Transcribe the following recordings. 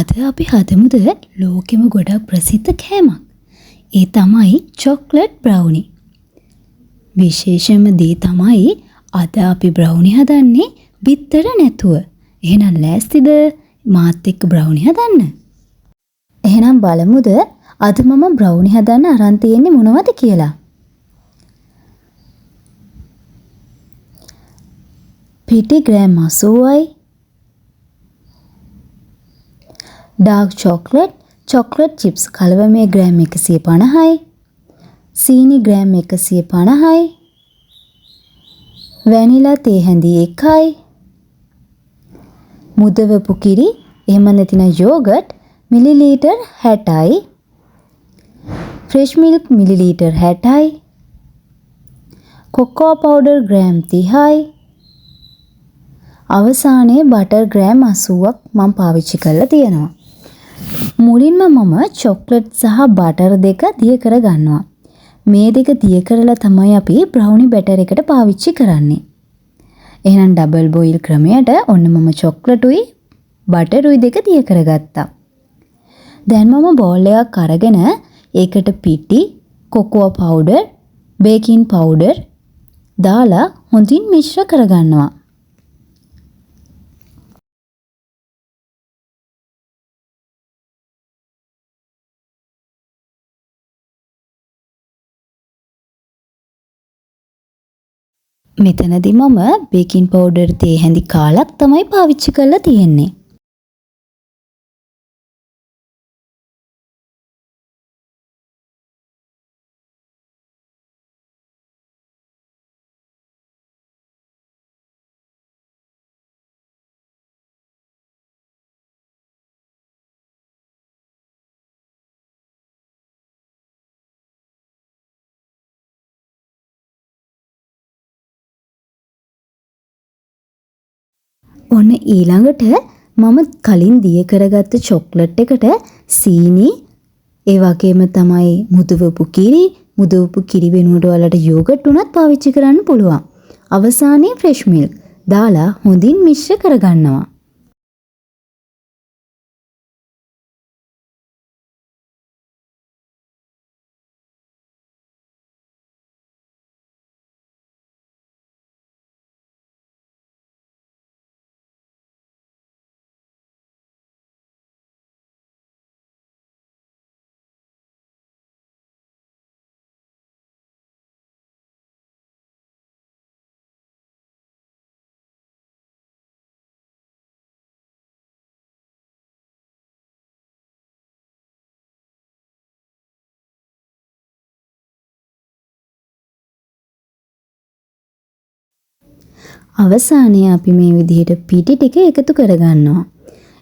අද අපි හදමුද ලෝකෙම ගොඩක් ප්‍රසිද්ධ කෑමක්. ඒ තමයි චොක්ලට් බ්‍රවුනි. විශේෂම දේ තමයි අද අපි බ්‍රවුනි හදන්නේ බිත්තර නැතුව. එහෙනම් ලෑස්තිද මාත් එක්ක බ්‍රවුනි හදන්න? එහෙනම් බලමුද අද මම බ්‍රවුනි හදන්න අරන් තියෙන්නේ මොනවද කියලා. පිටි ග්‍රෑම් 80යි, ඩාර්ක් චොක්ලට්, චොක්ලට් චිප්ස් කලවමේ ග්‍රෑම් 150යි, සීනි ග්‍රෑම් 150යි, වැනිලා තේ හැඳි 1යි, මුදවපු කිරි එහෙම නැතිනම් යෝගට් මිලිලීටර් 60යි, ෆ්‍රෙෂ් මිල්ක් මිලිලීටර් 60යි, කොකෝ පවුඩර් ග්‍රෑම් 30යි, අවසානයේ බටර් ග්‍රෑම් 80ක් මම පාවිච්චි කරලා තියෙනවා. මුලින්ම මම චොක්ලට් සහ බටර් දෙක දිය කර ගන්නවා. මේ දෙක දිය කරලා තමයි අපි බ්‍රවුනි බැටර් එකට පාවිච්චි කරන්නේ. එහෙනම් ඩබල් බොයිල් ක්‍රමයට ඔන්න මම චොක්ලටුයි බටරුයි දෙක දිය කරගත්තා. දැන් මම බෝල් එකක් අරගෙන ඒකට පිටි, කොකෝ පවුඩර්, බේකින් පවුඩර් දාලා හොඳින් මිශ්‍ර කරගන්නවා. මෙතනදි මම බේකින් පවුඩර් තේ හැඳි කාලක් තමයි පාවිච්චි කරලා තියෙන්නේ. ඔන්න ඊළඟට මම කලින් දිය කරගත්ත චොක්ලට් එකට සීනි, ඒ වගේම තමයි මුදවපු කිරි, මුදවපු කිරි වෙනුවට ඔයාලට යෝගට් උනත් පාවිච්චි කරන්න පුළුවන්. අවසානයේ ෆ්‍රෙෂ් මිල්ක් දාලා හොඳින් මිශ්‍ර කරගන්නවා. අවසානයේ අපි මේ විදිහට පිටි ටික එකතු කරගන්නවා.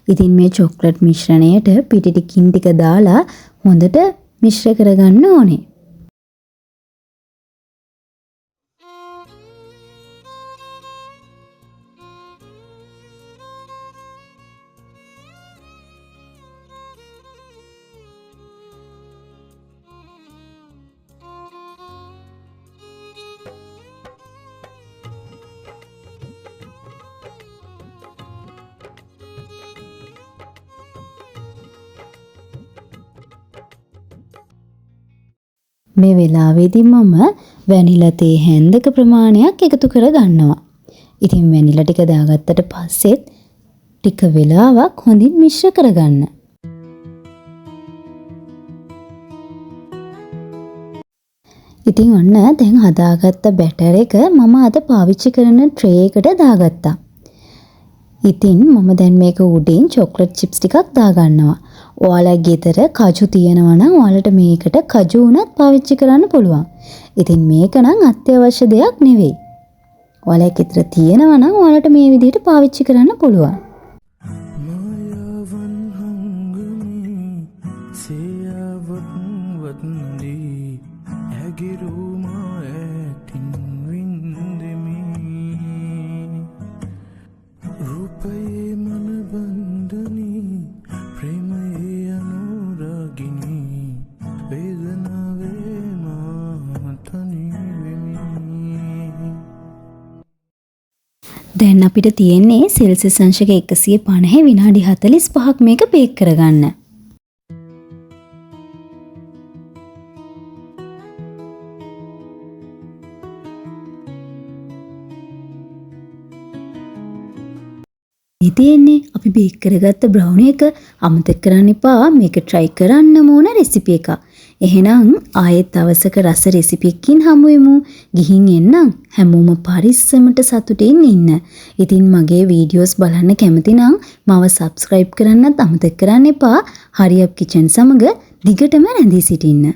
ඉතින් මේ චොක්ලට් මිශ්‍රණයට පිටි ටිකින් ටික දාලා හොඳට මිශ්‍ර කරගන්න ඕනේ. මේ වෙලාවේදී මම වැනිලා තේ හැන්දක ප්‍රමාණයක් එකතු කර ගන්නවා. ඉතින් වැනිලා ටික දාගත්තට පස්සෙත් ටික වෙලාවක් හොඳින් මිශ්‍ර කරගන්න. ඉතින් ඔන්න දැන් හදාගත්ත බැටර් එක මම අද පාවිච්චි කරන ට්‍රේ එකට දාගත්තා. ඉතින් මම දැන් මේක උඩින් චොක්ලට් චිප්ස් ටිකක් දාගන්නවා. ඔයාලා ගෙදර කජු තියෙනවා නම් ඔයාලට මේකට කජු වුණත් පාවිච්චි කරන්න පුළුවන්. ඉතින් මේක නම් අත්‍යවශ්‍ය දෙයක් නෙවෙයි. ඔයාලා ගෙදර තියෙනවා නම් ඔයාලට මේ විදිහට පාවිච්චි කරන්න පුළුවන්. මායාවන් හංගමි සේයාවක් වත්දී ඇගිරුමා ඈතින් වින්දෙමි රූපයේ මන බන්ධනී ප්‍රේමයේ අනුරාගිනී වේදනාවේ මා තනි වෙමි. දැන් අපිට තියෙන්නේ සෙල්සියස් අංශක 150 විනාඩි 45ක් මේක බේක් කරගන්න. මේ තියෙන්නේ අපි බේක් කරගත්ත බ්‍රවුනි එක. අමතක කරන්න එපා මේක try කරන්නම ඕන රෙසිපි එකක්. එහෙනම් ආයෙත් දවසක රස රෙසිපි එකකින් හමු වෙමු. ගිහින් එන්නම්. හැමෝම පරිස්සමට සතුටින් ඉන්න. ඉතින් මගේ වීඩියෝස් බලන්න කැමති නම් මාව සබ්ස්ක්‍රයිබ් කරන්නත් අමතක කරන්න එපා. හරි අප් කිචන් සමග දිගටම රැඳී සිටින්න.